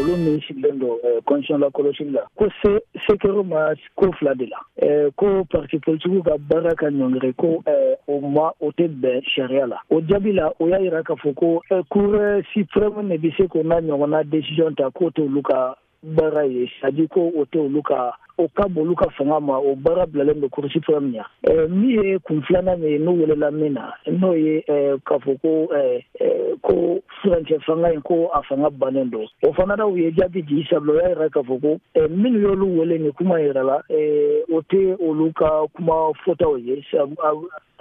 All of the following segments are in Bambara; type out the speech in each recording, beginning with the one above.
Olu min sigilen don constitution lakɔlɔsili la, ko se se kɛr'u ma ko fila de la, ko parti politique ka baara ka ɲɔngiri, ko o ma o tɛ bɛn sariya la. O jaabi la, o y'a yira k'a fɔ ko Cour suprême de bɛ se k'o n'a ɲɔgɔnna décision ta, k'o t'olu ka baara ye, c'est à dire ko o tɛ olu ka, o ka bon olu ka fanga ma, o baara bilalen don Cour suprême ɲɛ. Min ye kun filanan ye, n'u welela min na, n'o ye k'a fɔ ko furancɛ fanga in, ko a fanga bannen don, o fana na, u ye jaabi di, sabula o y'a yira k'a fɔ ko minnu y'olu wele nin kuma yɛrɛ la, o tɛ olu ka kuma fɔtaw ye.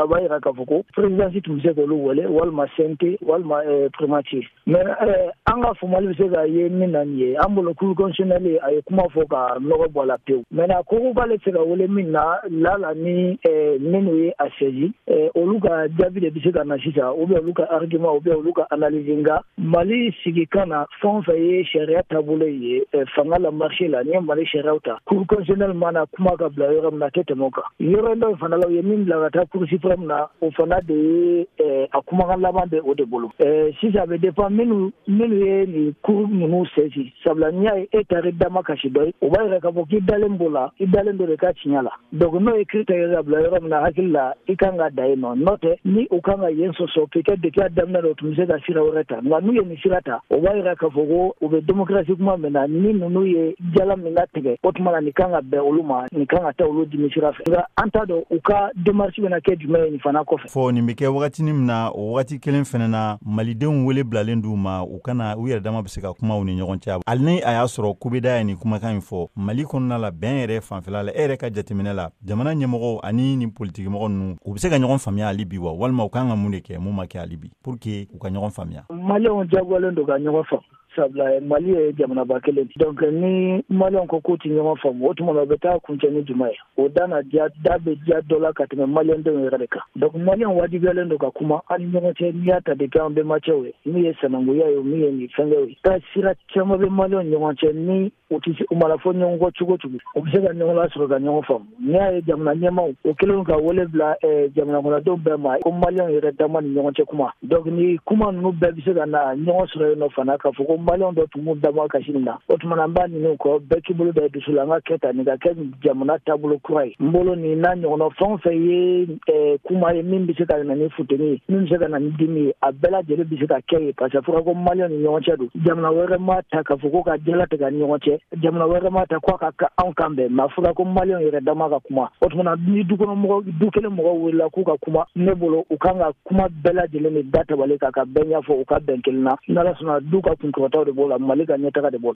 A b'a yira k'a fɔ ko présidence tun bɛ se k'olu wele, walima CNT, walima primature. Mais an ka faamuyali bɛ se ka ye min na nin ye, an bolo Cour constitutionnelle a ye kuma fɔ ka nɔgɔ bɔ a la pewu. Maintenant, ko k'ale tɛ se ka wele min na la ni minnu ye a saisi, olu ka jaabi de bɛ se ka na sisan, ou bien olu ka argument, ou bien olu ka analyse. Nka Mali sigi kan na, fɛn o fɛn ye sariya taabolo ye fanga la, marché la, n'i ye Mali sariyaw ta, Cour constitutionnelle mana kuma ka bila yɔrɔ min na, a tɛ tɛmɛ o kan. Yɔrɔ dɔ in fana la, u ye min bila ka taa Cour suprême na, o fana de ye a kumakan laban bɛ o de bolo. Sisan, a bɛ dépend minnu ye nin cour ninnu saisi, sabula n'i y'a ye e taara i dama kasi dɔ ye, o b'a yira k'a fɔ k'i dalen b'o la, i dalen dɔ de ka tiɲɛ la. Donc n'o ye kiiri tigɛ ka bila yɔrɔ min na, hakili la i kan ka da yen nɔ. N'o tɛ, ni u kan ka yen sɔsɔ, peut-être depuis a daminɛ la, o tun bɛ se ka sira wɛrɛ ta. Nka n'u ye nin sira ta, o b'a yira k'a fɔ ko u bɛ démocratie kuma min na, ni ninnu ye jala min latigɛ, o tuma na nin kan ka bɛn olu ma, nin kan ka taa olu dimi sira fɛ. Nka an t'a dɔn u ka démarche bɛna kɛ jumɛn ye nin fana kɔfɛ. Fɔ nin bɛ kɛ wagatinin min na, o wagati kelen fana na, malidenw wele bilalen d'u ma, u kana u yɛrɛ dama bɛ se ka kuma u ni ɲɔgɔn cɛ. Hali ni a y'a sɔrɔ kubeda ye nin kumakan in fɔ Mali kɔnɔna la, bɛn yɛrɛ fanfɛla la, e yɛrɛ ka jateminɛ la, jamana ɲɛmɔgɔw ani nin politikimɔgɔ ninnu, u bɛ se ka ɲɔgɔn faamuya hali bi wa, walima u kan ka mun de kɛ mun ma kɛ hali bi pour que u ka ɲɔgɔn faamuya? Maliyɛnw jagoyalen don ka ɲɔgɔn faamu, sabula Mali ye jamanaba kelen. Donc ni maliyɛnw ko k'u ti ɲɔgɔn faamu, o tuma na o bɛ taa kuncɛ ni jumɛn ye? O da na diya, da bɛ diya dɔ la ka tɛmɛ maliyɛndenw yɛrɛ de kan. Donc maliyɛnw wajibiyalen don ka kuma an ni ɲɔgɔn cɛ. N'i y'a ta depuis an bɛnbacɛw ye, min ye sanankuya ye, min ye nin fɛnkɛw ye, taa sira caman bɛ maliyɛnw ɲɔgɔn cɛ ni u tɛ se u mana fɔ ɲɔgɔn kɔ cogo cogo, u bɛ se ka ɲɔgɔn lasɔrɔ ka ɲɔgɔn faamu. N'i y'a ye jamana ɲɛmaaw o kɛlen ka wele bila jamana kɔnɔdenw bɛɛ ma ko maliyɛnw yɛrɛ dama ni ɲɔgɔn cɛ kuma, donc ni kuma ninnu bɛɛ bɛ se ka na ɲɔgɔn sɔrɔ yen nɔ fana, k'a fɔ ko maliyɛnw dɔ tun b'u dama kasi nin na, o tuma na an b'a ɲini u kɔ, bɛɛ k'i bolo da i dusu la, an ka kɛ tan, nin ka kɛ jamana taabolo kura ye. N bolo, nin n'a ɲɔgɔnna fɛn o fɛn ye kuma ye min bɛ se ka na ni funteni ye, min bɛ se ka na ni dimi ye, a bɛɛ lajɛlen bɛ se ka kɛ ye, parce que a fɔra ko maliyɛnw ni ɲɔgɔn cɛ don. Jamana wɛrɛ ma ta k'a fɔ ko ka jala tigɛ ni ɲɔgɔn cɛ, jamana wɛrɛ ma ta ko a ka anw kan bɛn, mais a fɔra ko maliyɛnw yɛrɛ dama ka kuma. O tuma na ni du kɔnɔ mɔgɔ, du kelen mɔgɔw wulila k'u ka kuma, ne bolo u kan ka kuma bɛɛ lajɛlen de da tabali kan ka bɛɛ ɲɛfɔ, u ka bɛn kelen na. N'Ala sɔnna, du ka kunkɔrɔtaw de b'o la, Mali ka ɲɛtaga de b'o la.